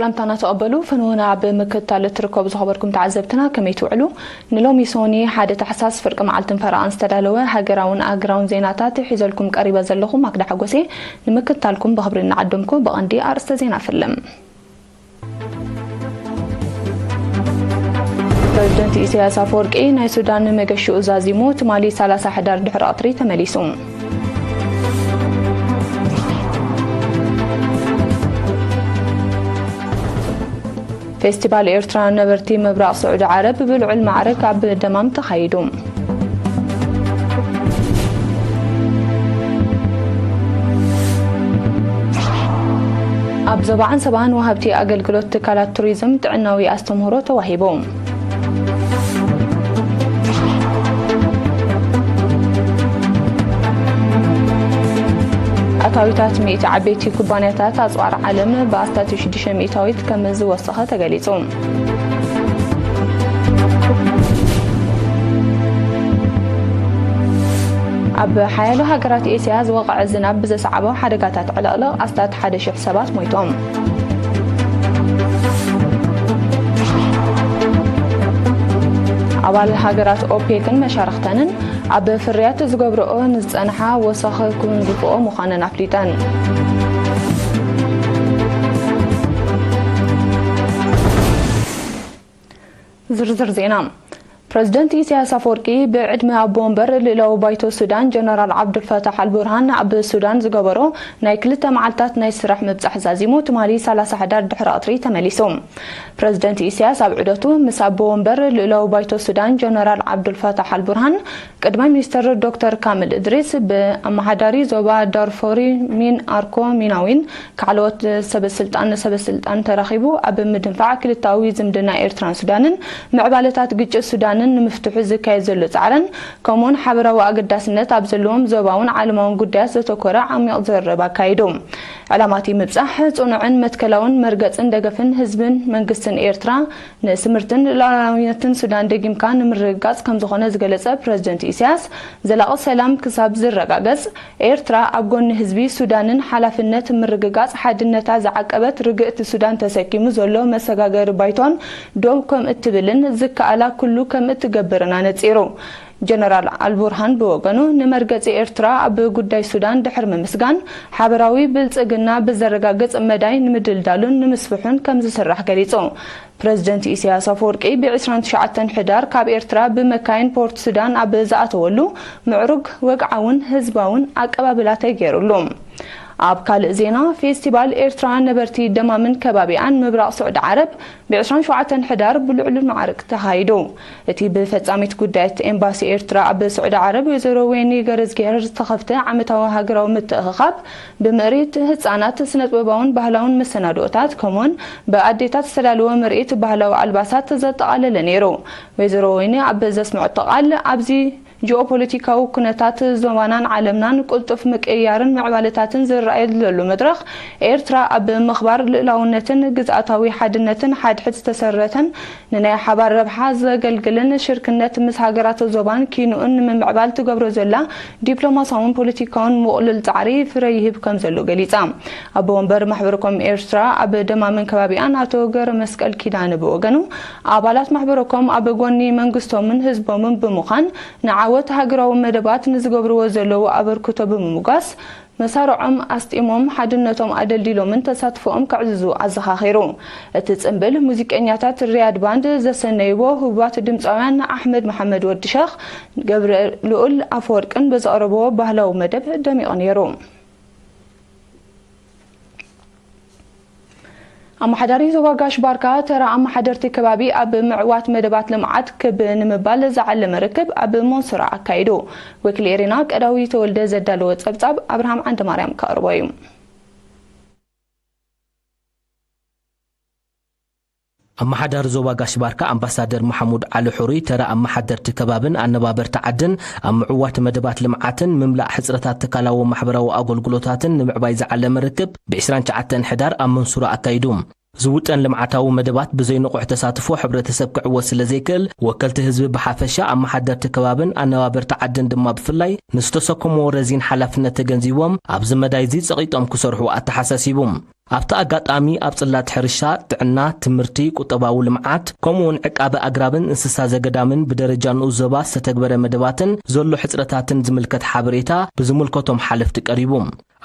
ሰላምታና ተቐበሉ። ፈንወና ኣብ ምክትታል እትርከቡ ዝኸበርኩም ተዓዘብትና ከመይ ትውዕሉ? ንሎሚ ሶኒ ሓደ ታሕሳስ ፍርቂ መዓልትን ፈረቓን ዝተዳለወ ሃገራውን ኣህጉራውን ዜናታት ሒዘልኩም ቀሪበ ዘለኹ ማክዳ ሓጎሴ። ንምክትታልኩም ብኽብሪ እናዓደምኩ ብቐንዲ ኣርእስተ ዜና ፍልም። ፕረዚደንት ኢሳያስ ኣፈወርቂ ናይ ሱዳን መገሽኡ ዛዚሙ ትማሊ ሰላሳ ሕዳር ድሕሪ ቀትሪ ተመሊሱ። ፌስቲቫል ኤርትራ ነበርቲ ምብራቕ ስዑዲ ዓረብ ብልዑል ማዕርግ ኣብ ደማም ተኻይዱ። ኣብ ዞባ ዓንሰባ ንወሃብቲ ኣገልግሎት ትካላት ቱሪዝም ጥዕናዊ ኣስተምህሮ ተዋሂቡ። ኣታዊታት ሚእቲ ዓበይቲ ኩባንያታት ኣጽዋር ዓለም ብኣስታት ሽዱሽተ ሚእታዊት ከም ዝወሰኸ ተገሊጹ። ኣብ ሓያሎ ሃገራት ኤስያ ዝወቕዐ ዝናብ ብዘስዓቦ ሓደጋታት ዕልቕልቕ ኣስታት ሓደ ሽሕ ሰባት ሞይቶም። ኣባል ሃገራት ኦፔክን መሻርኽተንን ኣብ ፍርያት ዝገብርኦ ንዝጸንሓ ወሰኽ ክውንዝፍኦ ምዃነን ኣፍሊጠን። ዝርዝር ዜና። ፕረዚደንት ኢሳያስ ኣፈወርቂ ብዕድመ ኣቦ ወንበር ልእላዊ ባይቶ ሱዳን ጀነራል ዓብዱልፈታሕ ኣልቡርሃን ኣብ ሱዳን ዝገበሮ ናይ ክልተ መዓልታት ናይ ስራሕ ምብጻሕ ዛዚሙ ትማሊ ሰላሳ ሕዳር ድሕሪ ቀትሪ ተመሊሱ። ፕረዚደንት ኢሳያስ ኣብ ዑደቱ ምስ ኣቦ ወንበር ልእላዊ ባይቶ ሱዳን ጀነራል ዓብዱልፈታሕ ኣልቡርሃን፣ ቀዳማይ ሚኒስተር ዶክተር ካምል እድሪስ ብኣመሓዳሪ ዞባ ዳርፎሪ ሚን ኣርኮ ሚናዊን ካልኦት ሰበስልጣን ሰበስልጣን ተራኺቡ ኣብ ምድንፋዕ ክልታዊ ዝምድና ኤርትራን ሱዳንን፣ ምዕባለታት ግጭት ሱዳንን ንምፍትሑ ዝካየድ ዘሎ ጻዕርን፣ ከምኡውን ሓበራዊ ኣገዳስነት ኣብ ዘለዎም ዞባውን ዓለማውን ጉዳያት ዘተኮረ ዓሚቕ ዘረባ ኣካይዱ። ዕላማ እቲ ምብጻሕ ጽኑዕን መትከላውን መርገጽን ደገፍን ህዝብን መንግስትን ኤርትራ ንስምርትን ልኡላውነትን ሱዳን ደጊምካ ንምርግጋጽ ከምዝኾነ ዝገለጸ ፕረዚደንት ኢሳያስ፣ ዘላቒ ሰላም ክሳብ ዝረጋገጽ፣ ኤርትራ ኣብ ጎኒ ህዝቢ ሱዳንን ሓላፍነት ምርግጋጽ ሓድነታ ዝዓቀበት ርግእቲ ሱዳን ተሰኪሙ ዘሎ መሰጋገሪ ባይቶን ደው ከም እትብልን ዝከኣላ ኩሉ ከም እትገብርን ኣነጺሩ። ጀነራል ኣልቡርሃን ብወገኑ፣ ንመርገጺ ኤርትራ ኣብ ጉዳይ ሱዳን ድሕሪ ምምስጋን፣ ሓበራዊ ብልጽግና ብዘረጋግጽ መዳይ ንምድልዳሉን ንምስፍሑን ከም ዝስራሕ ገሊጹ። ፕረዚደንት ኢሳያስ ኣፈወርቂ ብ ዕስራን ትሽዓተን ሕዳር ካብ ኤርትራ ብመካይን ፖርት ሱዳን ኣብ ዝኣተወሉ፣ ምዕሩግ፣ ወግዓውን ህዝባውን ኣቀባብላ ተገይሩሉ። ኣብ ካልእ ዜና፣ ፌስቲቫል ኤርትራ ነበርቲ ደማምን ከባቢኣን ምብራቕ ስዑዲ ዓረብ ብ ዕስራን ሸውዓተን ሕዳር ብልዑል ማዕርግ ተኻይዱ። እቲ ብፈጻሚት ጉዳያት ኤምባሲ ኤርትራ ኣብ ስዑዲ ዓረብ ወይዘሮ ወይኒ ገረዝጊሄር ዝተኸፍተ ዓመታዊ ሃገራዊ ምትእኽኻብ፣ ብምርኢት ህጻናት፣ ስነጥበባውን ባህላውን መሰናድኦታት፣ ከምኡውን ብኣዴታት ዝተዳለወ ምርኢት ባህላዊ ኣልባሳት ዘጠቓለለ ነይሩ። ወይዘሮ ወይኒ ኣብ ዘስምዐቶ ቃል፣ ኣብዚ ጂኦፖለቲካዊ ኩነታት ዞባናን ዓለምናን ቅልጡፍ ምቅይያርን ምዕባለታትን ዝረኣየሉ ዘሎ መድረኽ፣ ኤርትራ ኣብ ምኽባር ልኡላውነትን ግዝኣታዊ ሓድነትን ሓድሕድ ዝተሰረተን ንናይ ሓባር ረብሓ ዘገልግልን ሽርክነት ምስ ሃገራት ዞባን ኪንኡን ንምምዕባል ትገብሮ ዘላ ዲፕሎማሲያውን ፖለቲካውን ምቕሉል ጻዕሪ ፍረ ይህብ ከም ዘሎ ገሊጻ። ኣቦ ወንበር ማሕበረኮም ኤርትራ ኣብ ደማምን ከባቢኣን ኣቶ ገረመስቀል ኪዳነ ብወገኑ፣ ኣባላት ማሕበረኮም ኣብ ጎኒ መንግስቶምን ህዝቦምን ብምዃን ንዓወት ሃገራዊ መደባት ንዝገብርዎ ዘለዉ ኣበርክቶ ብምምጓስ፣ መሳርዖም ኣስጢሞም፣ ሓድነቶም ኣደልዲሎምን ተሳትፎኦም ከዕዝዙ ኣዘኻኺሩ። እቲ ጽምብል፣ ሙዚቀኛታት ሪያድ ባንድ ዘሰነይዎ ህቡባት ድምጻውያን ኣሕመድ መሓመድ ወዲ ሸኽ፣ ገብረ ልኡል ኣፈወርቅን ብዘቕረብዎ ባህላዊ መደብ ደሚቑ ነይሩ። ኣመሓዳሪ ዞባ ጋሽ ባርካ፣ ተራ ኣመሓደርቲ ከባቢ ኣብ ምዕዋት መደባት ልምዓት ክብ ንምባል ዝዓለመ ርክብ ኣብ መንሱራ ኣካይዱ። ወኪል ኤሪና ቀዳዊ ተወልደ ዘዳለወ ጸብጻብ ኣብርሃም ዓንደማርያም ከቕርቦ እዩ። ኣመሓዳሪ ዞባ ጋሽ ባርካ ኣምባሳደር መሓሙድ ዓሊ ሕሩይ፣ ተራ ኣመሓደርቲ ከባብን ኣነባበርቲ ዓድን ኣብ ምዕዋት መደባት ልምዓትን ምምላእ ሕጽረታት ትካላዊ ማሕበራዊ ኣገልግሎታትን ንምዕባይ ዝዓለመ ርክብ ብ ዕስራን ትሽዓተን ሕዳር ኣብ መንሱራ ኣካይዱ። ዝውጠን ልምዓታዊ መደባት ብዘይንቑሕ ተሳትፎ ሕብረተሰብ ክዕወት ስለ ዘይክእል፣ ወከልቲ ህዝቢ ብሓፈሻ፣ ኣመሓደርቲ ከባብን ኣነባበርቲ ዓድን ድማ ብፍላይ፣ ንዝተሰከምዎ ረዚን ሓላፍነት ተገንዚቦም፣ ኣብዚ መዳይ እዚ ጸቒጦም ክሰርሑ ኣተሓሳሲቡ። ኣብቲ ኣጋጣሚ ኣብ ጽላት ሕርሻ፣ ጥዕና፣ ትምህርቲ፣ ቁጠባዊ ልምዓት፣ ከምኡውን ዕቃበ ኣግራብን እንስሳ ዘገዳምን ብደረጃ ንኡስ ዞባ ዝተተግበረ መደባትን ዘሎ ሕጽረታትን ዝምልከት ሓበሬታ ብዝምልከቶም ሓለፍቲ ቀሪቡ።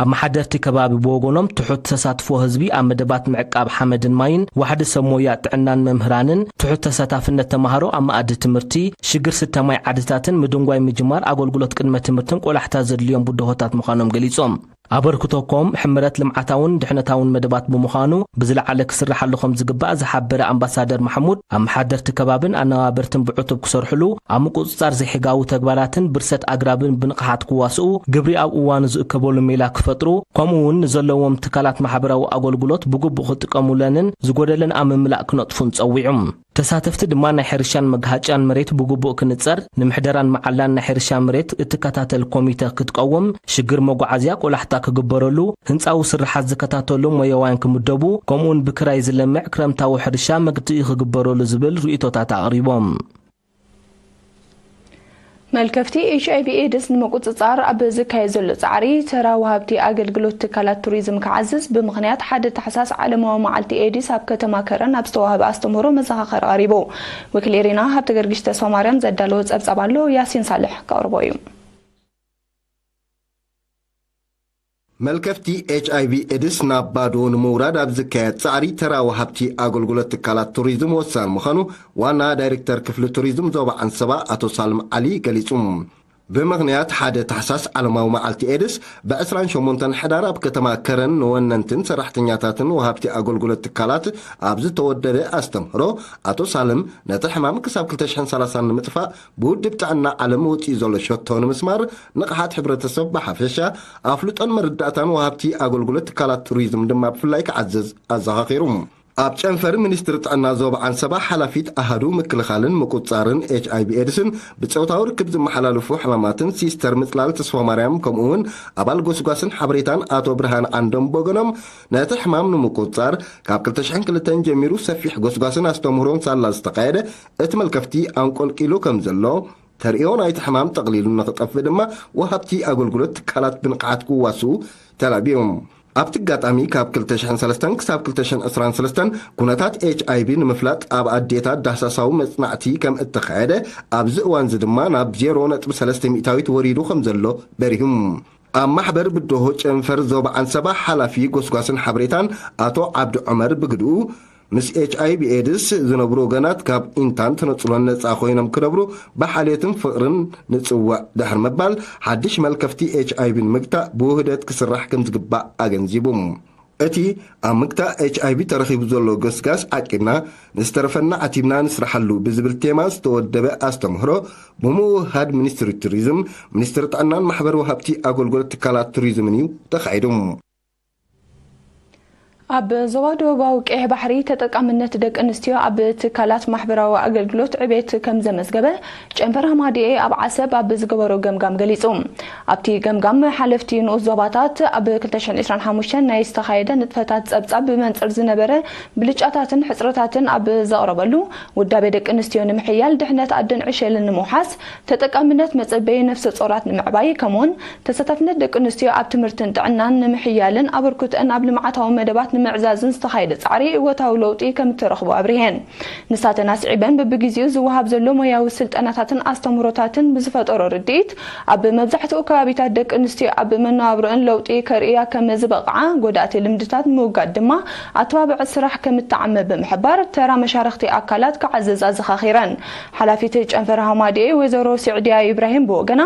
ኣመሓደርቲ ከባቢ ብወገኖም ትሑት ተሳትፎ ህዝቢ ኣብ መደባት ምዕቃብ ሓመድን ማይን፣ ዋሕዲ ሰብ ሞያ ጥዕናን መምህራንን ትሑት ተሳታፍነት ተማሃሮ ኣብ መኣዲ ትምህርቲ፣ ሽግር ስተ ማይ ዓድታትን ምድንጓይ ምጅማር ኣገልግሎት ቅድመ ትምህርትን ቆላሕታ ዘድልዮም ብድሆታት ምዃኖም ገሊጾም። ኣበርክቶኮም ሕምረት ልምዓታውን ድሕነታውን መደባት ብምዃኑ ብዝለዓለ ክስራሓሉ ከም ዝግባእ ዝሓበረ ኣምባሳደር ማሕሙድ፣ ኣመሓደርቲ ከባብን ኣነባበርትን ብዕቱብ ክሰርሕሉ፣ ኣብ ምቁጽጻር ዘይሕጋዊ ተግባራትን ብርሰት ኣግራብን ብንቕሓት ክዋስኡ፣ ግብሪ ኣብ እዋኑ ዝእከበሉ ሜላ ክፈጥሩ፣ ከምኡ እውን ንዘለዎም ትካላት ማሕበራዊ ኣገልግሎት ብግቡእ ክጥቀሙለንን ዝጎደለን ኣብ ምምላእ ክነጥፉን ጸዊዑ። ተሳተፍቲ ድማ ናይ ሕርሻን መግሃጫን መሬት ብግቡእ ክንጸር፣ ንምሕደራን መዓላን ናይ ሕርሻ መሬት እትከታተል ኮሚተ ክትቀውም፣ ሽግር መጓዓዝያ ቆላሕታ ክግበረሉ፣ ህንጻዊ ስርሓት ዝከታተሉ ሞያውያን ክምደቡ፣ ከምኡውን ብክራይ ዝለምዕ ክረምታዊ ሕርሻ መግትኢ ክግበረሉ ዝብል ርእይቶታት ኣቕሪቦም። መልከፍቲ ኤች ኣይ ቪ ኤድስ ንምቁጽጻር ኣብ ዝካየድ ዘሎ ጻዕሪ፣ ተራ ወሃብቲ ኣገልግሎት ትካላት ቱሪዝም ክዓዝዝ ብምኽንያት ሓደ ታሕሳስ ዓለማዊ መዓልቲ ኤድስ ኣብ ከተማ ከረን ኣብ ዝተዋህበ ኣስተምህሮ መዘኻኸሪ ቀሪቡ። ወኪል ኤሪና ሃብተ ገርጊሽ ተስፋ ማርያም ዘዳለዎ ጸብጻብ ኣሎ፣ ያሲን ሳልሕ ከቕርቦ እዩ። መልከፍቲ ኤች ኣይ ቪ ኤድስ ናብ ባዶ ንምውራድ ኣብ ዝካየድ ጻዕሪ፣ ተራ ወሃብቲ ኣገልግሎት ትካላት ቱሪዝም ወሳኒ ምዃኑ ዋና ዳይሬክተር ክፍሊ ቱሪዝም ዞባ ዓንሰባ ኣቶ ሳልም ዓሊ ገሊጹ። ብምኽንያት ሓደ ታሕሳስ ዓለማዊ መዓልቲ ኤድስ፣ ብ ዕስራን ሸሞንተን ሕዳር ኣብ ከተማ ከረን ንወነንትን ሰራሕተኛታትን ወሃብቲ ኣገልግሎት ትካላት ኣብ ዝተወደበ ኣስተምህሮ፣ ኣቶ ሳልም ነቲ ሕማም ክሳብ ክልተ ሽሕን ሰላሳን ንምጥፋእ ብውድብ ጥዕና ዓለም ወጺኡ ዘሎ ሸቶ ንምስማር፣ ንቕሓት ሕብረተሰብ ብሓፈሻ፣ ኣፍልጦን መረዳእታን ወሃብቲ ኣገልግሎት ትካላት ቱሪዝም ድማ ብፍላይ ክዓዝዝ ኣዘኻኺሩ። ኣብ ጨንፈር ሚኒስትሪ ጥዕና ዞባ ዓንሰባ ሓላፊት ኣሃዱ ምክልኻልን ምቁጽጻርን ኤች ኣይ ቪ ኤድስን ብጾታዊ ርክብ ዝመሓላለፉ ሕማማትን ሲስተር ምጽላል ተስፋማርያም ከምኡ እውን ኣባል ጎስጓስን ሓበሬታን ኣቶ ብርሃን ዓንዶም ብወገኖም ነቲ ሕማም ንምቁጽጻር ካብ ክልተ ሽሕን ክልተን ጀሚሩ ሰፊሕ ጎስጓስን ኣስተምህሮን ሳላ ዝተኻየደ እቲ መልከፍቲ ኣንቆልቂሉ ከም ዘሎ ተርእዮ ናይቲ ሕማም ጠቕሊሉ ንኽጠፍእ ድማ ወሃብቲ ኣገልግሎት ትካላት ብንቕሓት ክዋስኡ ተላብዮም። ኣብቲ ኣጋጣሚ ካብ ክልተ ሽሕን ሰለስተን ክሳብ ክልተ ሽሕን ዕስራን ሰለስተን ኩነታት ኤች ኣይ ቪ ንምፍላጥ ኣብ ኣዴታት ዳህሳሳዊ መጽናዕቲ ከም እተኻየደ፣ ኣብዚ እዋንዚ ድማ ናብ ዜሮ ነጥቢ ሰለስተ ሚእታዊት ወሪዱ ከም ዘሎ በሪሁ። ኣብ ማሕበር ብድሆ ጨንፈር ዞባ ዓንሰባ ሓላፊ ጎስጓስን ሓበሬታን ኣቶ ዓብዲ ዑመር ብግድኡ፣ ምስ ኤች ኣይ ቪ ኤድስ ዝነብሩ ወገናት ካብ ኢንታን ተነጽሎን ነጻ ኮይኖም ክነብሩ ብሓልዮትን ፍቕርን ንጽውዕ ድሕሪ ምባል፣ ሓድሽ መልከፍቲ ኤች ኣይ ቪ ንምግታእ ብውህደት ክስራሕ ከም ዝግባእ ኣገንዚቡ። እቲ ኣብ ምግታእ ኤች ኣይ ቪ ተረኺቡ ዘሎ ገስጋስ ዓቂብና፣ ንዝተረፈና ዓቲብና ንስራሓሉ ብዝብል ቴማ ዝተወደበ ኣስተምህሮ ብምውህሃድ ሚኒስትሪ ቱሪዝም፣ ሚኒስትሪ ጥዕናን ማሕበር ወሃብቲ ኣገልግሎት ትካላት ቱሪዝምን እዩ ተኻይዱ። ኣብ ዞባ ደቡባዊ ቀይሕ ባሕሪ ተጠቃምነት ደቂ ኣንስትዮ ኣብ ትካላት ማሕበራዊ ኣገልግሎት ዕቤት ከም ዘመዝገበ ጨንፈር ሃማዲኤ ኣብ ዓሰብ ኣብ ዝገበሮ ገምጋም ገሊጹ። ኣብቲ ገምጋም ሓለፍቲ ንኡስ ዞባታት ኣብ ክልተ ሽሕን ዕስራን ሓሙሽተን ናይ ዝተኻየደ ንጥፈታት ጸብጻብ ብመንጽር ዝነበረ ብልጫታትን ሕጽረታትን ኣብ ዘቕረበሉ፣ ውዳቤ ደቂ ኣንስትዮ ንምሕያል፣ ድሕነት ኣደን ዕሸልን ንምውሓስ፣ ተጠቃምነት መጸበዪ ነፍሰ ጾራት ንምዕባይ፣ ከምኡውን ተሳታፍነት ደቂ ኣንስትዮ ኣብ ትምህርትን ጥዕናን ንምሕያልን ኣበርክቶአን ኣብ ልምዓታዊ መደባት ንምዕዛዝን ዝተኻየደ ጻዕሪ እወታዊ ለውጢ ከም እተረኽቦ ኣብሪሀን። ንሳተን ኣስዒበን፣ በብግዜኡ ዝወሃብ ዘሎ ሞያዊ ስልጠናታትን ኣስተምህሮታትን ብዝፈጠሮ ርድኢት፣ ኣብ መብዛሕትኡ ከባቢታት ደቂ ኣንስትዮ ኣብ መነባብሮአን ለውጢ ከርእያ ከም ዝበቕዓ፣ ጎዳእቲ ልምድታት ምውጋድ ድማ ኣተባብዐ ስራሕ ከም እተዓመ ብምሕባር፣ ተራ መሻርኽቲ ኣካላት ክዓዝዝ ኣዘኻኺረን። ሓላፊት ጨንፈር ሃማዲኤ ወይዘሮ ስዕድያ ኢብራሂም ብወገና፣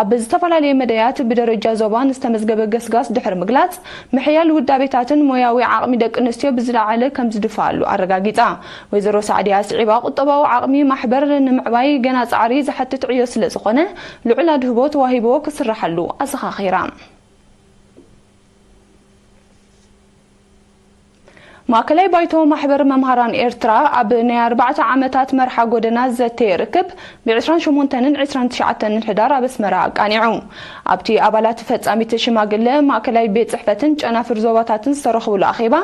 ኣብ ዝተፈላለየ መዳያት ብደረጃ ዞባ ንዝተመዝገበ ገስጋስ ድሕሪ ምግላጽ፣ ምሕያል ውዳቤታትን ሞያዊ ዓቕሚ ደቂ ኣንስትዮ ብዝለዓለ ከም ዝድፋኣሉ ኣረጋጊጻ። ወይዘሮ ሳዕድያ ኣስዒባ፣ ቁጠባዊ ዓቕሚ ማሕበር ንምዕባይ ገና ጻዕሪ ዝሓትት ዕዮ ስለ ዝኾነ፣ ልዑል ኣድህቦ ተዋሂብዎ ክስራሓሉ ኣዘኻኺራ። ማእከላይ ባይቶ ማሕበር መምሃራን ኤርትራ ኣብ ናይ ኣርባዕተ ዓመታት መርሓ ጎደና ዘተየ ርክብ ብ ዕስራን ሸሞንተንን ዕስራን ትሽዓተንን ሕዳር ኣብ ኣስመራ ኣቃኒዑ። ኣብቲ ኣባላት ፈጻሚት ሽማግለ ማእከላይ ቤት ጽሕፈትን ጨናፍር ዞባታትን ዝተረኽብሉ ኣኼባ፣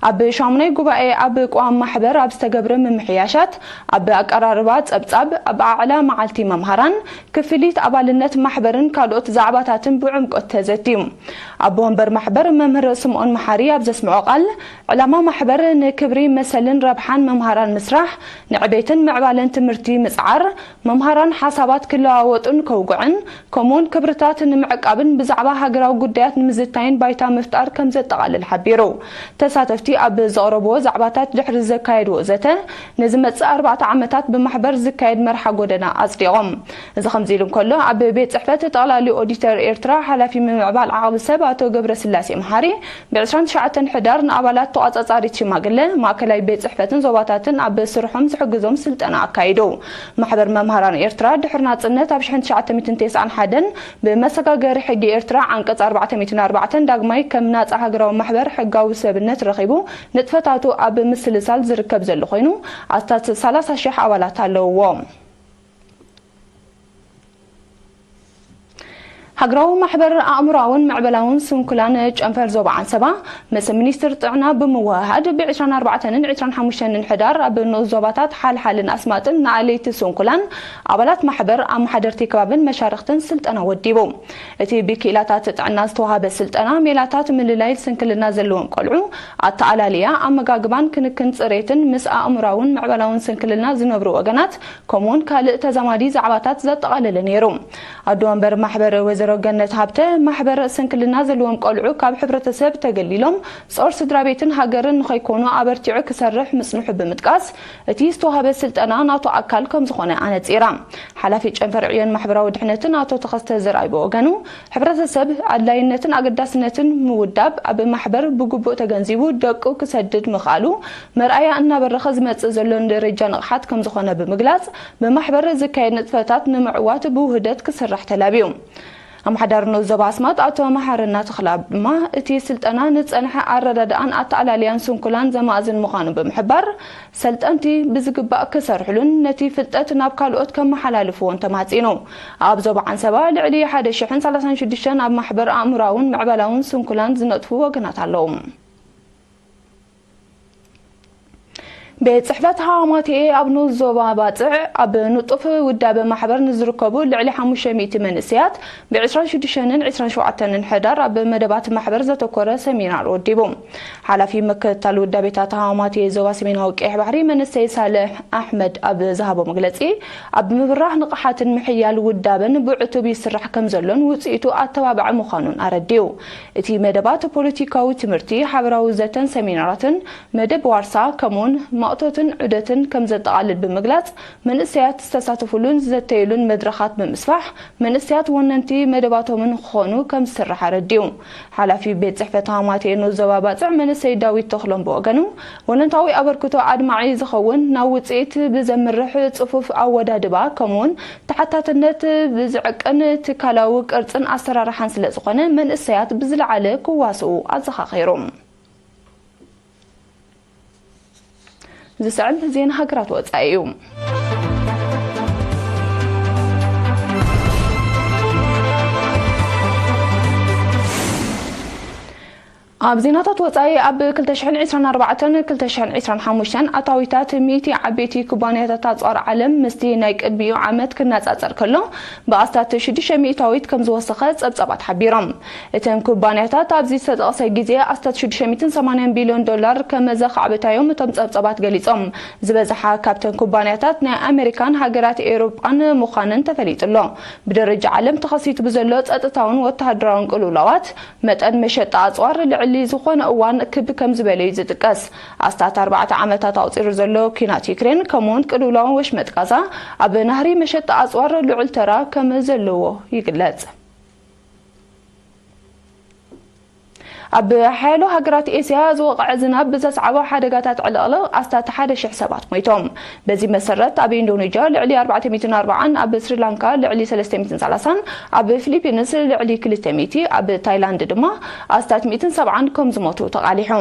ኣብ ሻሙናይ ጉባኤ ኣብ ቅዋም ማሕበር ኣብ ዝተገብረ ምምሕያሻት፣ ኣብ ኣቀራርባ ጸብጻብ፣ ኣብ ኣዕላ መዓልቲ መምሃራን፣ ክፍሊት ኣባልነት ማሕበርን ካልኦት ዛዕባታትን ብዕምቆት ተዘትዩ። ኣቦ ወንበር ማሕበር መምህር ስምኦን መሓሪ ኣብ ዘስምዖ ቃል፣ ዕላማ ማሕበር ንክብሪ መሰልን ረብሓን መምሃራን ምስራሕ፣ ንዕቤትን ምዕባለን ትምህርቲ ምጽዓር፣ መምሃራን ሓሳባት ክለዋወጡን ከውግዑን፣ ከምኡውን ክብርታት ንምዕቃብን ብዛዕባ ሃገራዊ ጉዳያት ንምዝታይን ባይታ ምፍጣር ከም ዘጠቓልል ሓቢሩ። ተሳተፍቲ ኣብ ዘቕረብዎ ዛዕባታት ድሕሪ ዘካየድዎ ዘተ፣ ንዝመጽእ ኣርባዕተ ዓመታት ብማሕበር ዝካየድ መርሓ ጎደና ኣጽዲቖም። እዚ ከምዚ ኢሉ እንከሎ፣ ኣብ ቤት ጽሕፈት ጠቕላሊ ኦዲተር ኤርትራ ሓላፊ ምምዕባል ዓቕሚ ሰብ ኣቶ ገብረስላሴ መሓሪ፣ ብ ዕስራን ትሽዓተን ሕዳር ንኣባላት ተቖጻጻሪት ሽማግለ፣ ማእከላይ ቤት ጽሕፈትን ዞባታትን ኣብ ስርሖም ዝሕግዞም ስልጠና ኣካይዱ። ማሕበር መምሃራን ኤርትራ ድሕሪ ናጽነት ኣብ ሽሕን ትሽዓተ ሚእትን ተስዓን ሓደን ብመሰጋገሪ ሕጊ ኤርትራ ዓንቀጽ ኣርባዕተ ሚእትን ኣርባዕተን ዳግማይ ከም ናጻ ሃገራዊ ማሕበር ሕጋዊ ሰብነት ረኺቡ ንጥፈታቱ ኣብ ምስልሳል ዝርከብ ዘሎ ኮይኑ ኣስታት ሰላሳ ሽሕ ኣባላት ኣለውዎ። ሃገራዊ ማሕበር ኣእምሮኣውን ምዕበላውን ስንኩላን ጨንፈር ዞባ ዓንሰባ ምስ ሚኒስትር ጥዕና ብምውህሃድ ብ ዕስራን ኣርባዕተን ዕስራን ሓሙሽተን ሕዳር ኣብ ንኡስ ዞባታት ሓልሓልን ኣስማጥን ንኣለይቲ ስንኩላን ኣባላት ማሕበር ኣመሓደርቲ ከባብን መሻርኽትን ስልጠና ወዲቡ። እቲ ብክኢላታት ጥዕና ዝተዋሃበ ስልጠና ሜላታት ምልላይ ስንክልና ዘለዎም ቆልዑ ኣተኣላልያ፣ ኣመጋግባን ክንክን ጽሬትን ምስ ኣእምሮኣውን ምዕበላውን ስንክልና ዝነብሩ ወገናት ከምኡውን ካልእ ተዛማዲ ዛዕባታት ዘጠቓለለ ነይሩ። ኣዶ ወንበር ማሕበር ወይዘሮ ገነት ሃብተ፣ ማሕበር ስንክልና ዘለዎም ቆልዑ ካብ ሕብረተሰብ ተገሊሎም ጾር ስድራ ቤትን ሃገርን ንኸይኮኑ ኣበርቲዑ ክሰርሕ ምጽንሑ ብምጥቃስ፣ እቲ ዝተዋህበ ስልጠና ናቱ ኣካል ከም ዝኾነ ኣነጺራ። ሓላፊ ጨንፈር ዕዮን ማሕበራዊ ድሕነትን ኣቶ ተኸስተ ዘርኣይ ብወገኑ፣ ሕብረተሰብ ኣድላይነትን ኣገዳስነትን ምውዳብ ኣብ ማሕበር ብግቡእ ተገንዚቡ ደቁ ክሰድድ ምኽኣሉ መርኣያ እናበረኸ ዝመጽእ ዘሎ ንደረጃ ንቕሓት ከም ዝኾነ ብምግላጽ፣ ብማሕበር ዝካየድ ንጥፈታት ንምዕዋት ብውህደት ክስራሕ ተላብዩ። ኣመሓዳሪ ንኡስ ዞባ ኣስማጥ ኣቶ መሓረና ተኽለኣብ ድማ፣ እቲ ስልጠና ንጸንሐ ኣረዳድኣን ኣተኣላልያን ስንኩላን ዘማእዝን ምዃኑ ብምሕባር፣ ሰልጠንቲ ብዝግባእ ክሰርሕሉን ነቲ ፍልጠት ናብ ካልኦት ከመሓላልፍዎን ተማሕጺኑ። ኣብ ዞባ ዓንሰባ ልዕሊ ሓደ ሽሕን ሰላሳን ሽዱሽተን ኣብ ማሕበር ኣእምሮኣውን ምዕባላውን ስንኩላን ዝነጥፉ ወገናት ኣለዉ። ቤት ጽሕፈት ሃዋማትኤ ኣብ ንኡስ ዞባ ባጽዕ ኣብ ንጡፍ ውዳበ ማሕበር ንዝርከቡ ልዕሊ ሓሙሽተ ሚእቲ መንእሰያት ብ ዕስራን ሽዱሽተን ዕስራን ሸውዓተን ሕዳር ኣብ መደባት ማሕበር ዘተኮረ ሰሚናር ወዲቡ። ሓላፊ ምክትታል ውዳቤታት ሃዋማትኤ ዞባ ሰሜናዊ ቀይሕ ባሕሪ መንእሰይ ሳልሕ ኣሕመድ ኣብ ዝሃቦ መግለጺ፣ ኣብ ምብራህ ንቕሓትን ምሕያል ውዳበን ብዕቱብ ይስራሕ ከም ዘሎን ውጽኢቱ ኣተባባዒ ምዃኑን ኣረዲኡ። እቲ መደባት ፖለቲካዊ ትምህርቲ፣ ሓበራዊ ዘተን ሰሚናራትን፣ መደብ ዋርሳ፣ ከምኡውን ማእቶትን ዑደትን ከም ዘጠቓልል ብምግላጽ፣ መንእሰያት ዝተሳተፉሉን ዝዘተዩሉን መድረኻት ብምስፋሕ፣ መንእሰያት ወነንቲ መደባቶምን ክኾኑ ከም ዝስራሕ ኣረዲኡ። ሓላፊ ቤት ጽሕፈት ሃማቴ ንኡስ ዞባ ባጽዕ መንእሰይ ዳዊት ተኽሎም ብወገኑ፣ ወነንታዊ ኣበርክቶ ኣድማዒ ዝኸውን ናብ ውጽኢት ብዘምርሕ ጽፉፍ ኣወዳድባ፣ ከምኡውን ተሓታትነት ብዝዕቅን ትካላዊ ቅርጽን ኣሰራርሓን ስለ ዝኾነ፣ መንእሰያት ብዝለዓለ ክዋስኡ ኣዘኻኺሩ። ዝስዕብ ዜና ሃገራት ወጻኢ እዩ። ኣብ ዜናታት ወጻኢ፣ ኣብ ክልተ ሽሕን ዕስራን ኣርባዕተን ክልተ ሽሕን ዕስራን ሓሙሽተን ኣታዊታት ሚእቲ ዓበይቲ ኩባንያታት ኣጽዋር ዓለም ምስቲ ናይ ቅድሚኡ ዓመት ክነጻጸር ከሎ፣ ብኣስታት ሽዱሽተ ሚእታዊት ከም ዝወሰኸ ጸብጻባት ሓቢሮም። እተን ኩባንያታት ኣብዚ ዝተጠቕሰ ግዜ ኣስታት ሽዱሽተ ሚእትን ሰማንያን ቢልዮን ዶላር ከም ዘኻዕበታዮም እቶም ጸብጻባት ገሊጾም። ዝበዝሓ ካብተን ኩባንያታት ናይ ኣሜሪካን ሃገራት ኤውሮጳን ምዃነን ተፈሊጡ ኣሎ። ብደረጃ ዓለም ተኸሲቱ ብዘሎ ጸጥታውን ወተሃደራውን ቅልውላዋት፣ መጠን መሸጣ ኣጽዋር ልዕሊ ዝኾነ እዋን ክብ ከም ዝበለ እዩ ዝጥቀስ። ኣስታት ኣርባዕተ ዓመታት ኣቑጺሩ ዘሎ ኲናት ዩክሬን፣ ከምኡውን ቅልውላውን ወሽመጥ ጋዛ፣ ኣብ ናህሪ መሸጣ ኣጽዋር ልዑል ተራ ከም ዘለዎ ይግለጽ። ኣብ ሓያሎ ሃገራት ኤስያ ዝወቕዐ ዝናብ ብዘስዓቦ ሓደጋታት ዕልቕልቕ ኣስታት ሓደ ሽሕ ሰባት ሞይቶም። በዚ መሰረት፣ ኣብ ኢንዶኔዥያ ልዕሊ ኣርባዕተ ሚእትን ኣርባዓን፣ ኣብ ስሪላንካ ልዕሊ ሰለስተ ሚእትን ሰላሳን፣ ኣብ ፊሊፒንስ ልዕሊ ክልተ ሚእቲ፣ ኣብ ታይላንድ ድማ ኣስታት ሚእትን ሰብዓን ከም ዝሞቱ ተቓሊሑ።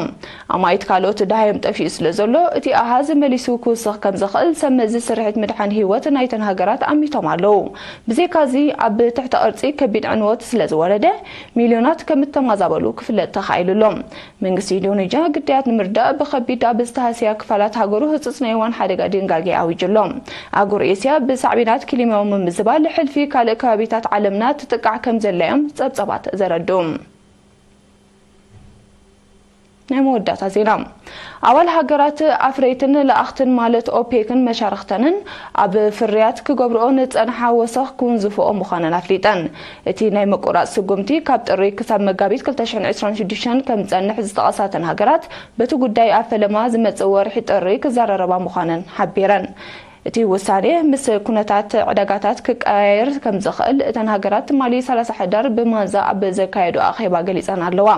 ኣማኢት ካልኦት ደሃዮም ጠፊኡ ስለ ዘሎ፣ እቲ ኣሃዝ መሊሱ ክውስኽ ከም ዝኽእል ሰብ መዚ ስርሒት ምድሓን ህይወት ናይተን ሃገራት ኣሚቶም ኣለዉ። ብዘይካዚ፣ ኣብ ትሕቲ ቅርጺ ከቢድ ዕንወት ስለ ዝወረደ፣ ሚልዮናት ከም እተማዛበሉ ክፍለጥ ተኻኢሉ ኣሎ። መንግስቲ ኢንዶኔዥያ ግዳያት ንምርዳእ ብኸቢድ ኣብ ዝተሃስያ ክፋላት ሃገሩ ህጹጽ ናይ እዋን ሓደጋ ድንጋጌ ኣዊጁ ኣሎ። ኣህጉር ኤስያ ብሳዕቤናት ክሊማዊ ምምዝባል ሕልፊ ካልእ ከባቢታት ዓለምና ትጥቃዕ ከም ዘላ እዮም ጸብጻባት ዘረድኡ። ናይ መወዳእታ ዜና። ኣባል ሃገራት ኣፍረይትን ለኣኽትን ማለት ኦፔክን መሻርኽተንን ኣብ ፍርያት ክገብርኦ ንጸንሓ ወሰኽ ክውንዝፍኦ ምዃነን ኣፍሊጠን። እቲ ናይ ምቁራጽ ስጉምቲ ካብ ጥሪ ክሳብ መጋቢት ክልተ ሽሕን ዕስራን ሽዱሽተን ከም ዝጸንሕ ዝጠቐሳተን ሃገራት፣ በቲ ጉዳይ ኣብ ፈለማ ዝመጽእ ወርሒ ጥሪ ክዘራረባ ምዃነን ሓቢረን። እቲ ውሳኔ ምስ ኩነታት ዕዳጋታት ክቀያየር ከም ዝኽእል እተን ሃገራት ትማሊ ሰላሳ ሕዳር ብማንዛ ኣብ ዘካየዱ ኣኼባ ገሊጸን ኣለዋ።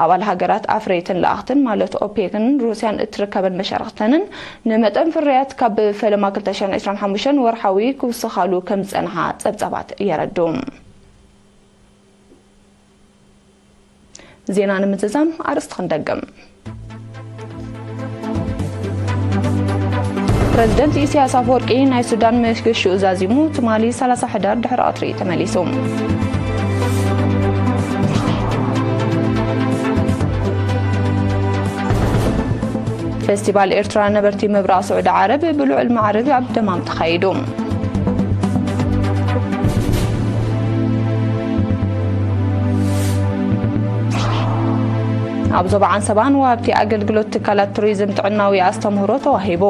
ኣባል ሃገራት ኣፍረይትን ለኣኽትን ማለት ኦፔክን ሩስያን እትርከበን መሻርኽተንን ንመጠን ፍርያት ካብ ፈለማ ክልተ ሽሕን ዕስራን ሓሙሽተን ወርሓዊ ክውስኻሉ ከም ዝጸንሓ ጸብጻባት የረድኡ። ዜና ንምዝዛም ኣርእስቲ ክንደግም። ፕረዚደንት ኢሳያስ ኣፈወርቂ ናይ ሱዳን መገሽኡ ዛዚሙ ትማሊ ሰላሳ ሕዳር ድሕሪ ቀትሪ ተመሊሱ። ፌስቲቫል ኤርትራ ነበርቲ ምብራቕ ስዑዲ ዓረብ ብልዑል ማዕርግ ኣብ ደማም ተኻይዱ። ኣብ ዞባ ዓንሰባን ወሃብቲ ኣገልግሎት ትካላት ቱሪዝም ጥዕናዊ ኣስተምህሮ ተዋሂቡ።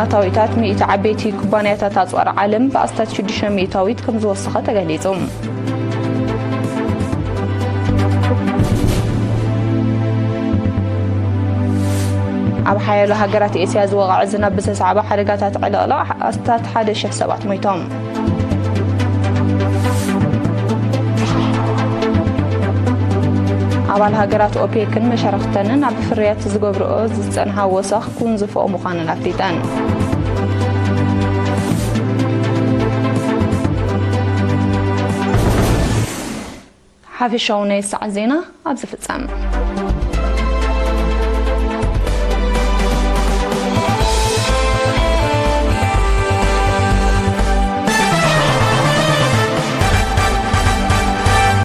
ኣታዊታት ሚእቲ ዓበይቲ ኩባንያታት ኣጽዋር ዓለም ብኣስታት ሽዱሽተ ሚእታዊት ከም ዝወሰኸ ተገሊጹ። ኣብ ሓያሎ ሃገራት ኤስያ ዝወቕዐ ዝናብ ብዘስዓቦ ሓደጋታት ዕልቕላቕ ኣስታት ሓደ ሽሕ ሰባት ሞይቶም። ኣባል ሃገራት ኦፔክን መሻርኽተንን ኣብ ፍርያት ዝገብርኦ ዝጸንሓ ወሰኽ ክውንዝፍኦ ምዃነን ኣፍሊጠን። ሓፈሻዊ ናይ ሰዓት ዜና ኣብዚ ፍጸም።